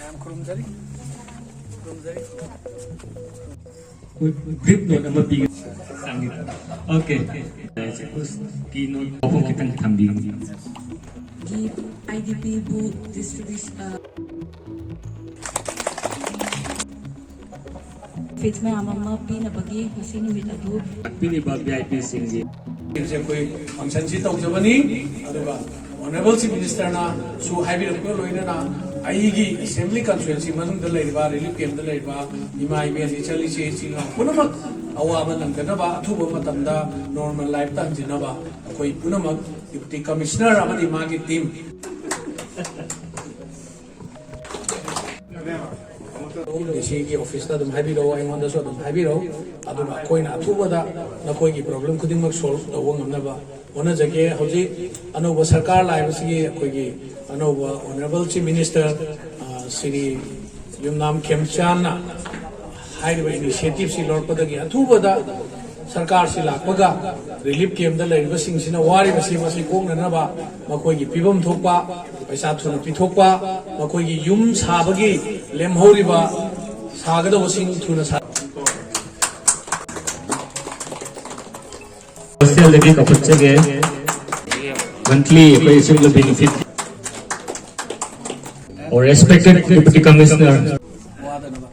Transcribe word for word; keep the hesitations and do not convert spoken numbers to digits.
ꯌꯥꯝ ꯈꯨꯔꯨꯝꯖꯔꯤ꯫ ꯈꯨꯔꯨꯝꯖꯔꯤ꯫ Brief note ꯑꯃ ꯄꯤꯒꯦ꯫ ꯑꯣꯀꯦ꯫ ꯀꯤ ꯅꯣꯠ ꯋꯥꯐꯝ ꯈꯤꯇꯪ ꯊꯝꯕꯤꯌꯨ꯫ ꯒꯤ ꯑꯥꯏ ꯗꯤ ꯄꯤꯕꯨ ꯗꯤꯁꯇ꯭ꯔꯤꯕ꯭ꯌꯨꯁꯟ, ꯑ, ꯐꯤꯠꯁ ꯃꯌꯥꯝ ꯑꯃ ꯄꯤꯅꯕꯒꯤ ꯉꯁꯤ ꯅꯨꯃꯤꯠ ꯑꯗꯨ ꯂꯥꯛꯄꯤꯔꯤꯕ ꯚꯤ ꯑꯥꯏ ꯄꯤꯁꯤꯡꯒꯤ ꯁꯦ ꯑꯩꯈꯣꯏ ꯐꯪꯁꯟꯁꯤ ꯇꯧꯖꯕꯅꯤ꯫ ꯑꯗꯨꯒ ꯑꯣꯅꯔꯦꯕꯜ ꯆꯤꯐ ꯃꯤꯅꯤꯁꯇꯔꯅꯁꯨ ꯍꯥꯏꯕꯤꯔꯛꯄꯒ ꯂꯣꯏꯅꯅ ꯑꯩꯒꯤ ꯑꯦꯁꯦꯝꯕ꯭ꯂꯤ ꯀꯟꯁꯇꯤꯇ꯭ꯋꯦꯟꯁꯤ ꯃꯅꯨꯡꯗ ꯂꯩꯔꯤꯕ, ꯔꯤꯂꯤꯐ ꯀꯦꯝꯞꯇ ꯂꯩꯔꯤꯕ ꯏꯃꯥ ꯏꯕꯦꯟ, ꯏꯆꯜ ꯏꯆꯦ ꯏꯆꯤꯜ ꯏꯅꯥꯎ ꯄꯨꯝꯅꯃꯛ ꯑꯋꯥꯕ ꯅꯪꯗꯅꯕ, ꯑꯊꯨꯕ ꯃꯇꯝꯗ ꯅꯣꯔꯃꯦꯜ ꯂꯥꯏꯐꯇ ꯍꯟꯖꯤꯟꯅꯕ ꯑꯩꯈꯣꯏ ꯄꯨꯝꯅꯃꯛ ꯗꯤꯄꯨꯇꯤ ꯀꯃꯤꯁꯅꯔ ꯑꯃꯗꯤ ꯃꯥꯒꯤ ꯇꯤꯝ ꯗꯤ ꯁꯤꯒꯤ ꯑꯣꯐꯤꯁꯇ ꯑꯗꯨꯝ ꯍꯥꯏꯕꯤꯔꯛꯑꯣ, ꯑꯩꯉꯣꯟꯗꯁꯨ ꯑꯗꯨꯝ ꯍꯥꯏꯕꯤꯔꯛꯑꯣ꯫ ꯑꯗꯨꯒ ꯑꯩꯈꯣꯏꯅ ꯑꯊꯨꯕꯗ ꯅꯈꯣꯏꯒꯤ ꯄ꯭ꯔꯣꯕ꯭ꯂꯦꯝ ꯈꯨꯗꯤꯡꯃꯛ ꯁꯣꯜꯕ ꯇꯧꯕ ꯉꯝꯅꯕ ꯍꯣꯠꯅꯖꯒꯦ꯫ ꯍꯧꯖꯤꯛ ꯑꯅꯧꯕ ꯁꯔꯀꯥꯔ ꯂꯥꯛꯏꯕꯁꯤꯒꯤ ꯑꯩꯈꯣꯏꯒꯤ ꯑꯅꯧꯕ ꯑꯣꯅꯔꯦꯕꯜ ꯆꯤꯐ ꯃꯤꯅꯤꯁꯇꯔ, ꯑ, ꯁ꯭ꯔꯤ ꯌꯨꯝꯅꯥꯝ ꯈꯦꯝꯆꯥꯟꯅ ꯍꯥꯏꯔꯤꯕ ꯏꯅꯤꯁꯤꯌꯦꯇꯤꯞꯁꯤ ꯂꯧꯔꯛꯄꯗꯒꯤ ꯑꯊꯨꯕꯗ ꯁꯔꯀꯥꯔꯁꯤ ꯂꯥꯛꯄꯒ ꯔꯤꯂꯤꯐ ꯀꯦꯝꯞꯇ ꯂꯩꯔꯤꯕꯁꯤꯡꯁꯤꯅ ꯋꯥꯔꯤꯕꯁꯤ ꯃꯁꯤ ꯀꯣꯛꯅꯅꯕ ꯃꯈꯣꯏꯒꯤ ꯄꯤꯐꯝ ꯊꯣꯛꯄ ꯄꯩꯁꯥ ꯊꯨꯅ ꯄꯤꯊꯣꯛꯄ, ꯃꯈꯣꯏꯒꯤ ꯌꯨꯝ ꯁꯥꯕꯒꯤ ꯂꯦꯝꯍꯧꯔꯤꯕ ꯁꯥꯒꯗꯧꯕꯁꯤꯡ ꯊꯨꯅ ꯁꯥ ꯍꯣꯁꯇꯦꯜꯗꯒꯤ ꯀꯧꯈꯠꯆꯒꯦ꯫ ꯃꯟꯊꯂꯤ ꯑꯩꯈꯣꯏ ꯁꯤꯒꯨꯝꯕ benefit. Our respected Deputy Commissioner꯫ ꯋꯥꯗꯅꯕ